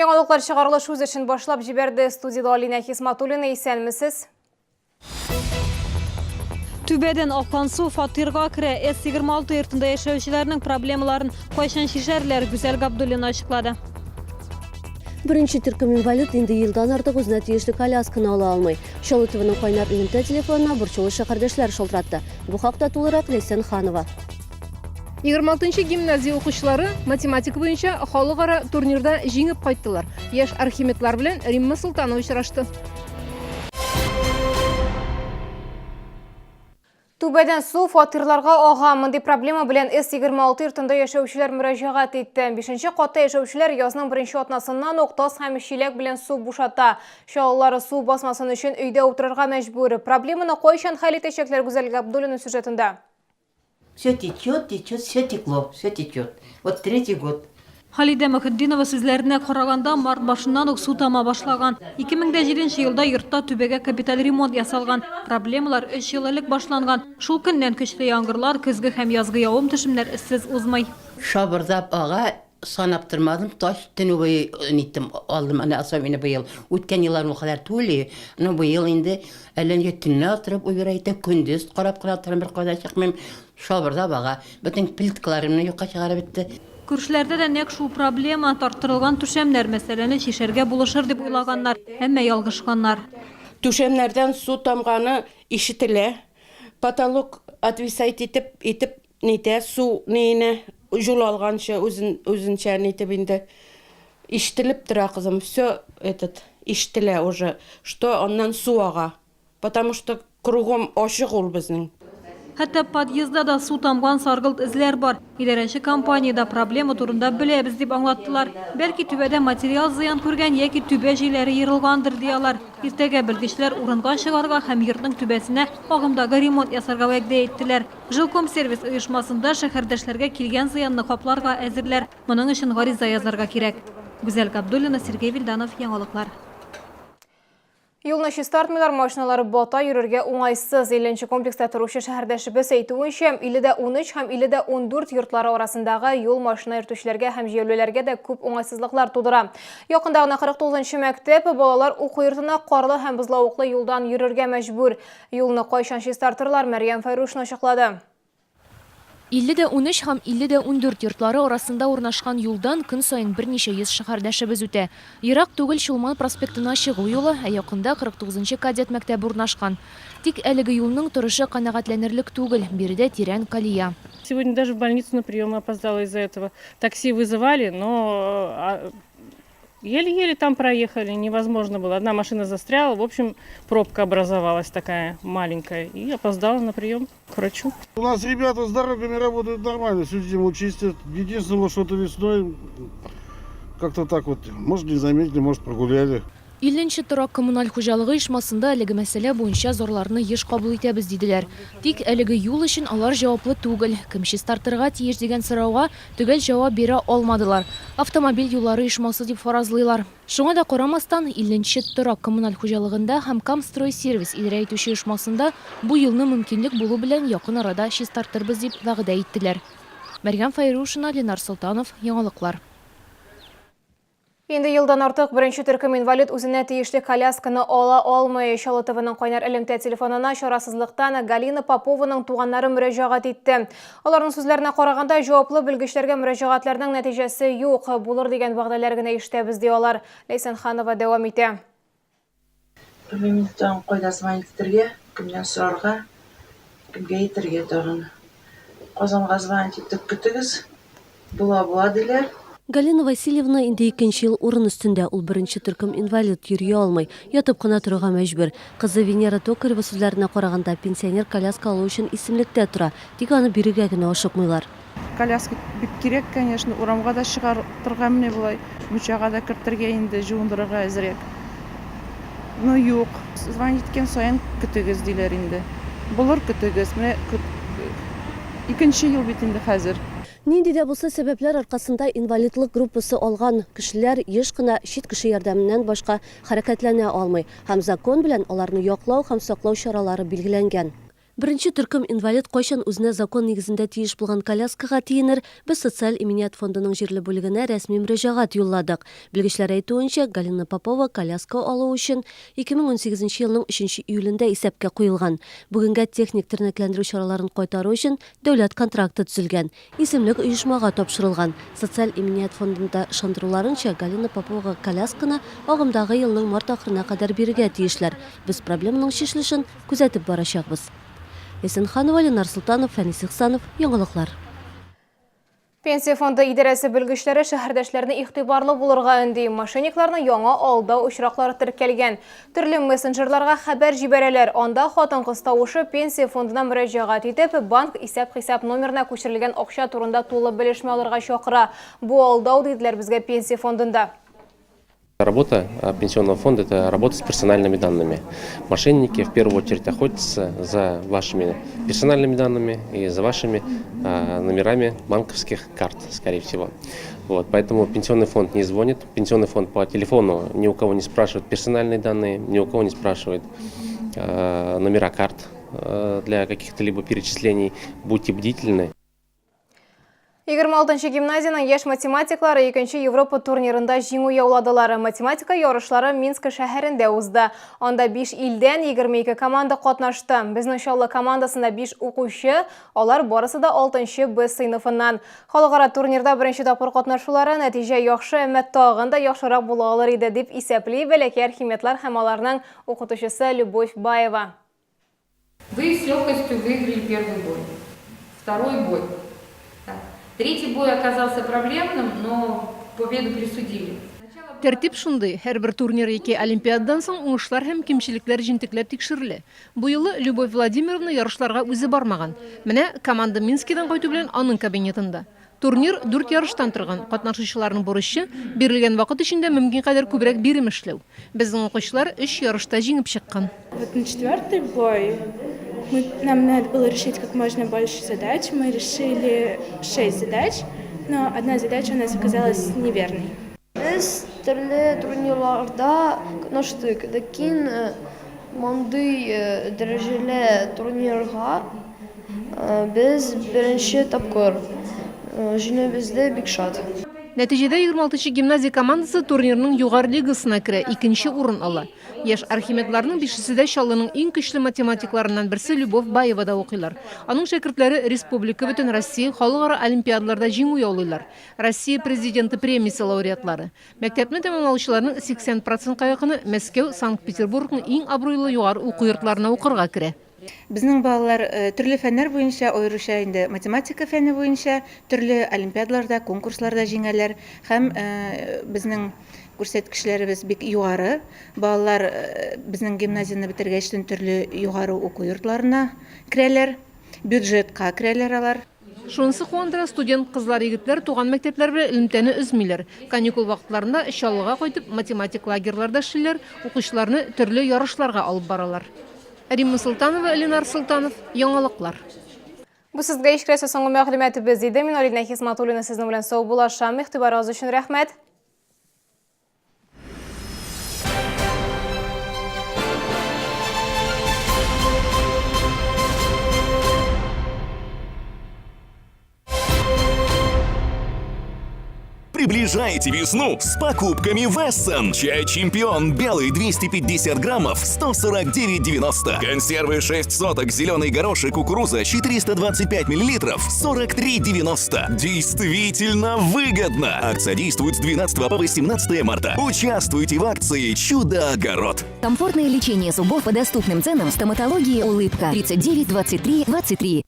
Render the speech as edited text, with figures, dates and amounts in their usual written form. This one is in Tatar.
Яңалыклар чыгарылыш үз эшен башлап җибәрде. Студиядә Алинә Хисматуллина, исәнмесез. Түбәдән аккан су фатирга керә. С-26 йортында яшәүчеләрнең проблемаларын кайчан чишәрләр, Гүзәл Габдуллина ачыклады. Беренче төркем инвалид инде елдан артык үзенә тиешле колясканы ала алмый. Чаллы ТВның кайнар элемтә телефонына борчулы шәһәрдәшләр шалтыратты. Бу хакта тулырак Ләйсән Ханова. 26 нчы гимназия укучылары математика буенча халыкара турнирда җиңеп кайттылар. Яшь архимедлар белән Римма Солтанова очрашты. Түбәдән су фатирларга ага. Мондый проблема белән С-26 йортында яшәүчеләр мөрәҗәгать итте. Бишенче катта яшәүчеләр язның беренче атнасыннан ук тас һәм чиләк белән су бушата. Чаллылары су басмасын өчен өйдә утырырга мәҗбүр. Проблеманы кайчан хәл итәчәкләр Гүзәл Габдуллина сюжетында. Все течет, течет, все текло, все течет. Вот третий год. Халидә Мөхетдинова сүзләренә караганда, март башыннан ук су тама башлаган. 2007 елда йортта түбәгә капиталь ремонт ясалган. Проблемалар өч ел элек башланган. Шул көннән көчле яңгырлар, көзге һәм язгы явым-төшемнәр эзсез узмый. Шабырдап ага, Санап тормадым, тач төне буе ниттем, алдым, әнә особенно быел. Үткән еллар ул кадәр түгел, но быел инде әллә нигә төнлә торып убирать итә, көндез карап кына торам, беркайда чыкмыйм. Шабырдап ага. Бөтен плиткаларымны юкка чыгарып бетте. Күршеләрдә дә нәкъ шул проблема, тарттырылган түшәмнәр мәсьәләне чишәргә булышыр дип уйлаганнар, әмма ялгышканнар. Түшәмнәрдән су тамганы ишетелә. Потолок отвисать итеп, итеп Нитә, су ниенә җул алганчы үзен үзенчә нитеп инде ишетелеп тора, кызым, все этот ишетелә уже, что аннан су ага, потому что кругом ачык ул безнең. Хәтта подъездда да су тамган саргылт эзләр бар. Идарәче компаниядә проблема турында беләбез дип аңлаттылар. Бәлки түбәдә материал зыян күргән яки түбә җөйләре ерылгандыр, ди алар. Иртәгә белгечләр урынга чыгарга һәм йортның түбәсенә агымдагы ремонт ясарга вәгъдә иттеләр. Жилкомсервис оешмасында шәһәрдәшләргә килгән зыянны капларга әзерләр. Моның өчен гариза язарга кирәк. Гүзәл Габдуллина, Сергей Вильданов, Яңалыклар. Юлны чистартмыйлар, машиналар бата, йөрергә уңайсыз. 50 нче комплекста торучы шәһәрдәшебез әйтүенчә, 50 дә 13 һәм 50 дә 14 йортлары арасындагы юл машина йөртүчеләргә һәм җәяүлеләргә дә күп уңайсызлыклар тудыра. Якында гына 49 нчы мәктәп, балалар уку йортына карлы һәм бозлавыклы юлдан йөрергә мәҗбүр. Юлны кайчан чистартырлар, Мәрьям Фәйрушина ачыклады. 50 дә 13 һәм 50 дә 14 йортлары арасында урнашкан юлдан көн саен берничә йөз шәһәрдәшебез үтә. Ерак түгел Чулман проспектына чыгу юлы, ә якында 49 нчы кадет мәктәбе урнашкан. Тик әлеге юлның торышы канәгатьләнерлек түгел, биредә тирән колея. Сегодня даже в больницу на прием опоздала из-за этого. Такси вызывали, но Еле-еле там проехали, невозможно было. Одна машина застряла, в общем, пробка образовалась такая маленькая. И опоздала на прием к врачу. У нас ребята с дорогами работают нормально, всю зиму чистят. Единственное, что-то весной как-то так вот, может, не заметили, может, прогуляли. Илленче торак коммуналь хуҗалыгы оешмасында әлеге мәсьәлә буенча зарларны еш кабул итәбез, диделәр. Тик әлеге юл өчен алар җаваплы түгел. Кем чистартырга тиеш дигән сорауга төгәл җавап бирә алмадылар. Автомобиль юллары оешмасы дип фаразлыйлар. Шуңа да карамастан, Илленче торак коммуналь хуҗалыгында һәм Камстройсервис идарә итүче оешмасында бу юлны мөмкинлек булу белән якын арада чистартырбыз дип вәгъдә иттеләр. Мәрьям Фәйрушина, Ленар Солтанов, Яңалыклар. Инде елдан артык беренче төркем инвалид үзенә тиешле колясканы ала алмый. Чаллы ТВның кайнар элемтә телефонына чарасызлыктан Галина Попованың туганнары мөрәҗәгать итте. Аларның сүзләренә караганда, җаваплы белгечләргә мөрәҗәгатьләрнең нәтиҗәсе юк, булыр дигән вәгъдәләр генә ишетәбез, ди алар. Ләйсән Ханова дәвам итә. Белмим инде тагын кайда звонить итәргә, кемнән сорарга, кемгә әйтергә тагын. Казанга звонить иттек, көтегез, була, була диләр. Галина Васильевна инде икенче ел урын өстендә, ул беренче төркем инвалид, йөри алмый, ятып кына торырга мәҗбүр. Кызы Венера Токарева сүзләренә караганда, пенсионер коляска алу өчен исемлектә тора, тик аны бирергә генә ашыкмыйлар. Коляска бик кирәк, конечно, урамга да чыгартырга менә болай, мунчага да кертергә инде, җуындырырга әзрәк. Но юк, звонить иткән саен көтегез, диләр инде. Булыр, көтегез. Менә икенче ел бит инде хәзер. Нинди дә булса сәбәпләр аркасында инвалидлык группасы алган кешеләр еш кына чит кеше ярдәменнән башка хәрәкәтләнә алмый һәм закон белән аларны яклау һәм саклау чаралары билгеләнгән. Беренче төркем инвалид кайчан үзенә закон нигезендә тиеш булган коляскага тиенер, без Социаль иминият фондының җирле бүлегенә рәсми мөрәҗәгать юлладык. Белгечләр әйтүенчә, Галина Попова коляска алу өчен 2018 нче елның өченче июлендә исәпкә куелган. Бүгенгә техник тернәкләндерү чараларын кайтару өчен дәүләт контракты төзелгән. Исемлек оешмага тапшырылган. Социаль иминият фондында ышандыруларынча, Галина Поповага колясканы агымдагы елның март ахырына кадәр бирергә тиешләр. Без проблеманың чишелешен күзәтеп барачакбыз. Ләйсән Ханова, Ленар Солтанов, Фәнис Ихсанов, Яңалыклар. Пенсия фонды идарәсе белгечләре шәһәрдәшләрне игътибарлы булырга өнди. Мошенникларның яңа алдау очраклары теркәлгән. Төрле мессенджерларга хәбәр җибәрәләр. Анда хатын-кыз тавышы Пенсия фондына мөрәҗәгать итеп, банк исәп-хисап номерына күчерелгән акча турында тулы белешмә алырга чакыра. Бу алдау, диделәр безгә Пенсия фондында. Работа пенсионного фонда – это работа с персональными данными. Мошенники в первую очередь охотятся за вашими персональными данными и за вашими номерами банковских карт, скорее всего. Вот, поэтому пенсионный фонд не звонит, пенсионный фонд по телефону ни у кого не спрашивает персональные данные, ни у кого не спрашивает номера карт для каких-то либо перечислений. Будьте бдительны. 26 нчы гимназиянең яшь математиклары икенче Европа турнирында җиңү яуладылар. Математика ярышлары Минск шәһәрендә узды. Анда 5 илдән 22 команда катнашты. Безнең Чаллы командасында 5 укучы, алар барысы да 6 Б сыйныфыннан. Халыкара турнирда беренче тапкыр катнашулары нәтиҗә яхшы, әмма тагын да яхшырак була алыр иде, дип исәпли бәләкәй архимедлар һәм аларның укытучысы Любовь Баева. Вы с легкостью выиграли первый бой. Второй бой. Да. Третий бой оказался проблемным, но победу присудили. Тәртип шундый, һәрбер турнир яки олимпиададан соң уңышлар һәм кимчелекләр җентекләп тикшерелә. Бу юлы Любовь Владимировна ярышларга үзе бармаган. Менә команда Минскидан кайту белән аның кабинетында. Турнир дүрт ярыштан торган. Катнашучыларның бурычы, бирелгән вакыт эчендә мөмкин кадәр күбрәк бирем эшләү. Безнең укучылар өч ярышта җиңеп чыккан. Вот на четвертый бой мы, нам надо было решить как можно больше задач. Мы решили шесть задач, но одна задача у нас оказалась неверной. Без төрле турнирларда катнаштык, ләкин мондый дәрәҗәле турнирга без беренче тапкыр җиңүебезгә бик шат. Нәтиҗәдә 26 нчы гимназия командасы турнирның югары лигасына керә, икенче урын ала. Яшь архимедларның бишесе дә Чаллының иң көчле математикларыннан берсе Любовь Баевада укыйлар. Аның шәкертләре республика, бөтенроссия, халыкара олимпиадаларда җиңү яулыйлар. Россия Президенты премиясе лауреатлары. Мәктәпне тәмамлаучыларның 80 процентка якыны Мәскәү, Санкт-Петербургның иң абруйлы югары уку йортларына укырга керә. Безнең балалар төрле фәннәр буенча, аеруча инде математика фәне буенча төрле олимпиадаларда, конкурсларда җиңәләр һәм безнең күрсәткечләребез бик югары. Балалар безнең гимназияне бетергәчтен төрле югары уку йортларына керәләр, бюджетка керәләр алар. Шунысы куандыра, студент кызлар-егетләр туган мәктәпләр белән элемтәне өзмиләр. Каникул вакытларында Чаллыга кайтып, математик лагерьларда эшлиләр, укучыларны төрле ярышларга алып баралар. Римма Солтанова, Ленар Солтанов, Яңалыклар. Бу сезгә ишкерәсе соңгы мәгълүматыбыз иде. Мин Алинә Хисматуллина сезнең белән саубуллашам. Игътибарыгыз өчен рәхмәт. Приближайте весну с покупками Вессен. Чай «Чемпион» белый 250 граммов 149,90. Консервы 6 соток, зеленый горошек, кукуруза 425 миллилитров 43,90. Действительно выгодно! Акция действует с 12 по 18 марта. Участвуйте в акции «Чудо-огород». Комфортное лечение зубов по доступным ценам в стоматологии «Улыбка» 39 23 23.